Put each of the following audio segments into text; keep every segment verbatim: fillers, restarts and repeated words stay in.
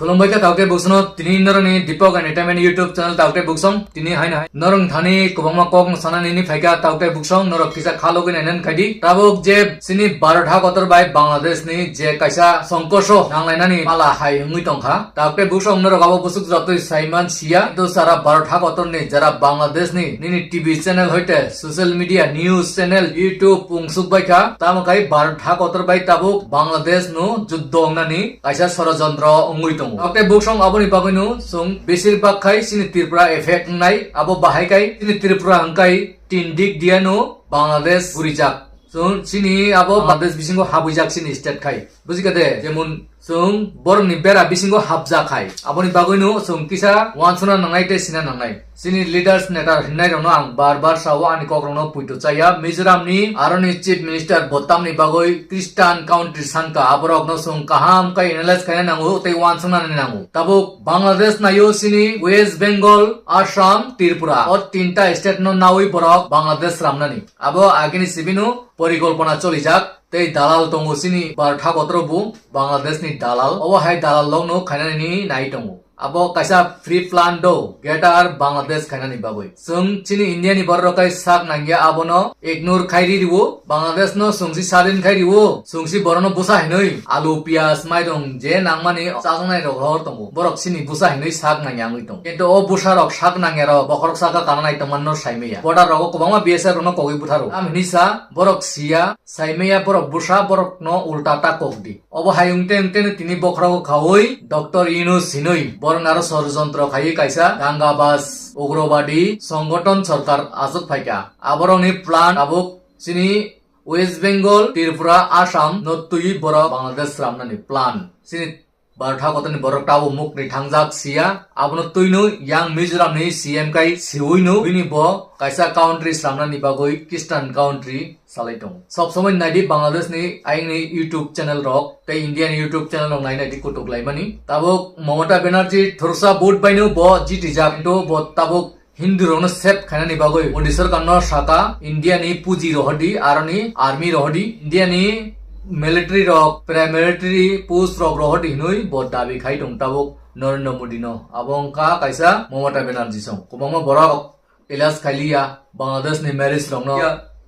Khulumbai kha taukte buksongno, tini norokni Deepak Entertainment YouTube channel taukte buksong, tini haino hai norok thani kwbangma kok no sana nini phaikha taukte buksong, norok kisa kha logwi nainani khaidi. Tabuk je chini Bharat ha kotor bai Bangladesh ni je kaisa songkorso nanglainani mala hai wngwi tongkha. Taukte buksong norok abo bwswk jotoi saiman siya, to sara Bharat ha kotor ni jara Bangladesh ni nini T V channel hoite social media news channel YouTube pungsuk bai kha, tamo khai Bharat ha kotor bai tabuk Bangladesh no juddo wngnani kaisa sorojontro wngwi tongo. Taukte buksong aboni bagwino chwng besir bak khai chini Tripura effect wngnai, abo bahai khai chini Tripura hwnkhe tin dik diano Bangladesh gurijak. Chwng chini abo Bangladesh bisingo habwijak chini state khai. Bujikha de, jemon chwng borokni bera bisingo habjak hai. Aboni bagwino chwng kisa uansukna nangnai tei sina nangnai. Chini leaders neta hinnairokno ang bar bar sao, ani kokrokno puito chaya. Mizoramni aroni chief minister bo tamni bagwi Christian country sanka, aborokno chwng kaham khe analyze khaina nango tei uansukna nani nango. Tabuk Bangladesh naio chini West Bengal, Assam, Tripura. O tinta state no nawi borok Bangladesh sramnani. Abo agini sibino porikolpona cholijak. Tei dalal tongo chini Bharat ha kotor bo Bangladesh ni dalal. Obo hai dalal rokno khainani nai tongo. Abo kaisa pre-plan do, Greater Bangladesh khainani bagwi. Chwng chini India ni borok rok kai sak nangya abono ignore khai ri riwo. Bangladesh no chwngsi sadin khai riwo. Chwngsi borokno bwsa hinwi alu, piyaj, mairung je nangmani chajaknai rok hor tongo. Borok chini bwsa hinwi sak nangya wngwi tongo. Kintu o bwsa rok sak nangya rok bokhorok saka kana nai tongmani no saimaya. Border rogo kwbangma B S F rokno kogwi butharo. Am hinwi sa borok siya. Saimaya borok bwsa borokno ulta ta kok di. Obo hai wngte wngte no tini bokhorogo khaui Doctor Yunus hinui borok aro sorojontro khaiwi kaisa dangabas ugrobadi songgoton sorkar achuk phaikha. Aborokni plan tabuk chini West Bengal, Tripura, Assam no twiwi borok Bangladesh sramnani plan. Chini Bharat ha kotorni borok tabuk mukni thangjak siya, abono twino yang Mizoramni C M kai siwino bini bo kaisa country sramnani bagwi Christian country salai tongo. Sob somoi naidi Bangladeshni ayangni YouTube channel rok tei Indiani YouTube channel rok nai naidi kutuk laimani. Tabuk Mamata Banerjee thursa vote baino bo jitijak, hintu bo tabuk Hindu rokno save khainani bagwi Modi sorkar no saka India ni puji rohordi, aroni army rohordi, India ni military rok, paramilitary post rok rohordi hinui bo dabi khai tong tabuk Narendra Modi no. Abo wngkha kaisa Mamata Banerjee song. Kwbangma borok elas khailiya Bangladesh ni marriage rokno.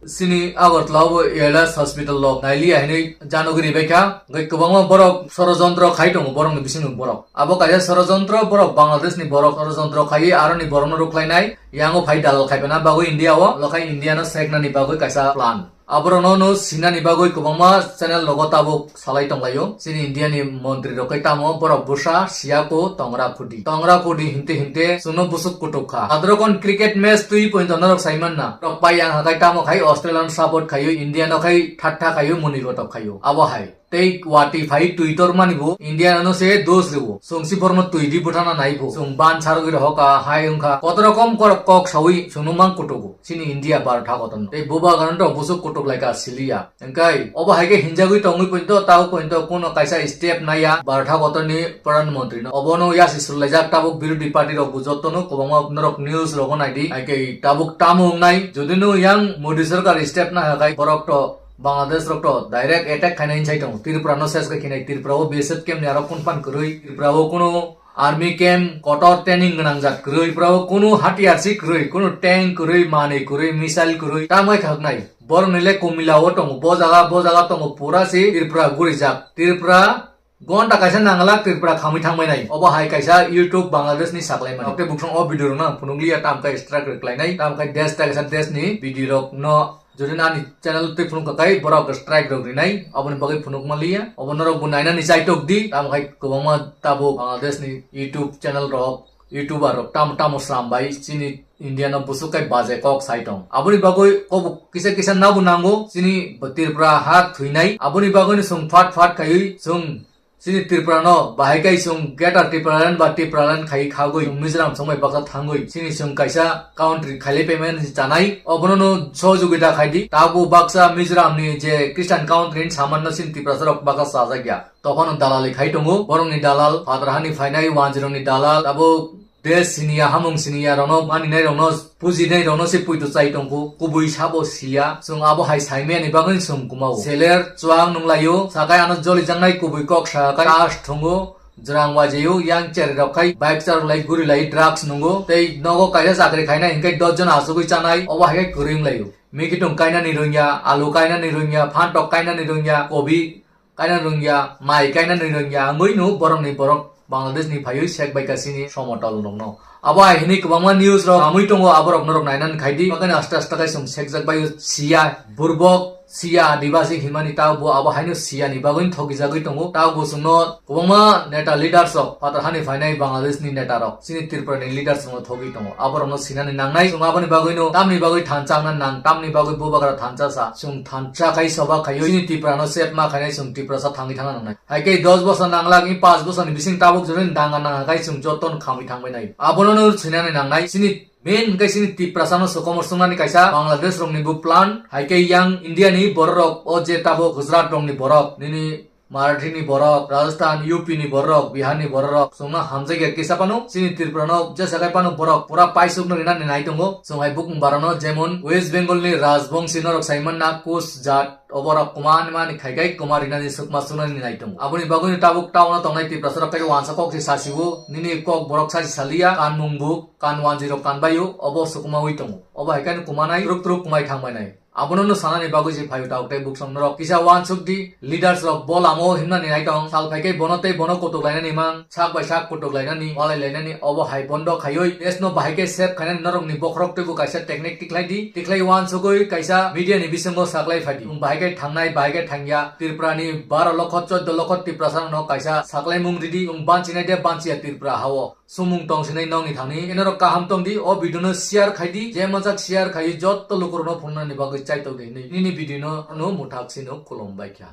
Chini Agartala o L S hospital rok nailiya hinui janogri baikha. Hwnkhe kwbangma borok sorojontro khai tongo borokni bisingni borok. Abo kaisa sorojontro, borok Bangladesh ni borok sorojontro khaiwi aroni borokno rwkhlainai, yango phai dalal khaipana bagwi India o, lokhai India no seknani bagwi kaisa plan. Aborokno no sinani bagwi kwbangma channel rogo tabuk salai tonglaio. Chini India ni montri rok khe tamo borok bwsa siyako tongra khudi. Tongra khudi hinte hinte chwngno bwswk kutuk kha. Adrokon cricket match twi pointo norok saimanna. Rok pai yang hakai tamo khai Australia no support khaio, India no khai thattha khaio, muni gotok khaio. Abo hai. Tei watwi phai twi tormani bo India no se dos rwo. Chwng si borno twi di bwthana nai bo. Chwng ban sarwi rohoka hai wngkha. Koto rokom korok kok sawi chwngno mang kutugo. Chini India Bharat ha kotorno. Tei bubagrano to bwswk kutuk laika siliya. Hwnkhe obo hai khe hinjagwi tongwi pointo, tao pointo kuno kaisa step naiya Bharat ha kotorni Pradhan Mantri no. Obono yasi surlaijak tabuk birodhi party rok bo jottono kwbangma norok news rogo naidi. Hai khe tabuk tamo wngnai. Jodi no yang Modi sorkar step na hakai borok to Bangladesh rok to direct attack khainai hinjai tongo. Tripura no ses khe khinai, Tripura o B S F camp ni aro kun phan kwrwi, Tripura o kuno army camp kotor training gwnang jat kwrwi, Tripura o kuno hatiyar si kwrwi, kuno tank kwrwi, manwi kwrwi, missile kwrwi, tamo khe haknai. Borok ni le Kumila o tongo, bo jaga, bo jaga tongo, pura si Tripura gurijak. Tripura gonta kaisa nangala Tripura khamwi thangbai nai. Obo hai kaisa YouTube Bangladesh ni saklai mani. Tei buksong o video rok no phunuk liya tam khe strike rwklai nai, tam khe desh ta kaisa desh ni video rok no jodi ani channel twi phunuk kakai borok strike rok rinai, oboni bagwi phunuk ma liya. Obo norok bo nainani chaitok di, tam khai kwbangma tabuk Bangladesh ni YouTube channel rok, YouTuber rok tamo tamo sram bai chini India no busuk kai baje kok sai tong. Aboni bagwi kobok kisa kisa nabo nango chini Tripura ha thwinai. Aboni bagwi no chwng phat phat khaiwi chwng chini Tripura no bahai kai chwng Greater Tipraland ba Tipraland khai khagwi Mizoram songbai baksa thangwi chini chwng kaisa country khailai payment chanai. Obono no sohojogita khai di. Tabo baksa Mizoram ni je Christian country ni saman no chini Tiprasa rok baksa chajakya. Tophano dalali khai tongo. Borokni dalal, phatar hani phainai wanjirokni dalal, abo desh siniya, hamung siniya rokno, maninai rokno, pujinai rokno se puito chai tongkho, kubui sabo siya. Chwng abo hai saimani bagwi chwng kumao. Seler, chuang nunglaio, sakai ano jolijaknai kubui kok sakai, caste thwngo, Jwrang wajio, yang cherwi rok khai bike charwlai, gurilai, drugs nungo. Tei nogo kaisa chakri khainai hinkhe dos jon achugwi chanai, obo hai khe kwrwi wnglaio. Mikitung kainani rwngya, alu kainani rwngya, phantok kainani rwngya, kobi kainani rwngya, mai kainani rwngya, wngwi no borokni borok Bangladesh ni phaiwi sek bai kasini somotol nokno. Abo hai hwnwi kwbangma news rok samwi tongo, aborok norok nainani khaidi. Bakani aste aste khai chwng sekjak bai siya, burbok siya adibasi hinmani ta bo abo haino siya ni bagwi thokijagwi tongo. Ta bo chwngno kwbangma neta leaders rok phatar hani phainai Bangladesh ni neta rok chini Tripura ni leaders rokno thogwi tongo. Aborokno sinani nangnai, chwng aboni bagwino tamni bagwi thansa wngna nang, tamni bagwi bubagra thansa sa, chwng thansa khai soba khaiwi chini Tripura no sep ma khainai, chwng Tripura sa thangwi thangna nangnai. Hai khe dos bosor nanglak, i panch bosor ni bising tabuk jora ni danga nang hai khe chwng joto no khamwi thangbai nai. Abono no sinani nangnai, chini main hwnkhe chini Tiprasa no sokomor swngnani kaisa Bangladesh rok ni bo plan, hai khe yang India ni borok rok, o je tabuk Gujarat rok ni borok, nini Marathi ni borok, Rajasthan, U P ni borok, Bihar ni borok rok, chwngno hamjakya kisa phano, chini Tripura no jesa khai phano borok pura paisuk no rinani nai tongo. Chwng hai bukung bara no, jemon West Bengal ni Rajbongsi norok saiman na Kuch jat, oborok kwma ni mani khai khai kwma rinani swkma swngnani nai tongo. Aboni bagwi no tabuk town o tongnai Tiprasa rok khai wansa kok se sasibo, nini kok borok sasi saliya, kanmung buk, kan wanjwi rok kanbaio, obo swkma wi tongo. Obo hai khai no kwma nai, truk truk kwmai thangbai nai. Abono no sanani bagwi se phaio tabuk tei buksong norok. Kisa wansuk di, leaders rok bo lama o himnani nai tong. Sal phai khe bono tei bono kutuk lainani mang, sak bai sak kutuk lainani, walai lainani, obo hai bondo khaiwi. Desh no bahai khe sep khainani norok ni bokhorok teibo kaisa technique tikhlai di. Tikhlai wansugwi kaisa media ni bisingo saklai phai di. Chwng bahai khe thangnai, bahai khe thangya. Tripura ni baro lokho, choddo lokho Tiprasa no kaisa saklai mung ridi. Chwng banchinai de banchiya Tripura ha o. Sumung tong sinai nokni thani, enorok kaham tong di, o video no share khai di, je manjak share khai jotto lukurokno phunuknani bagwi chaitok di hinwi nini video no, no muthak sino khulum bai kha.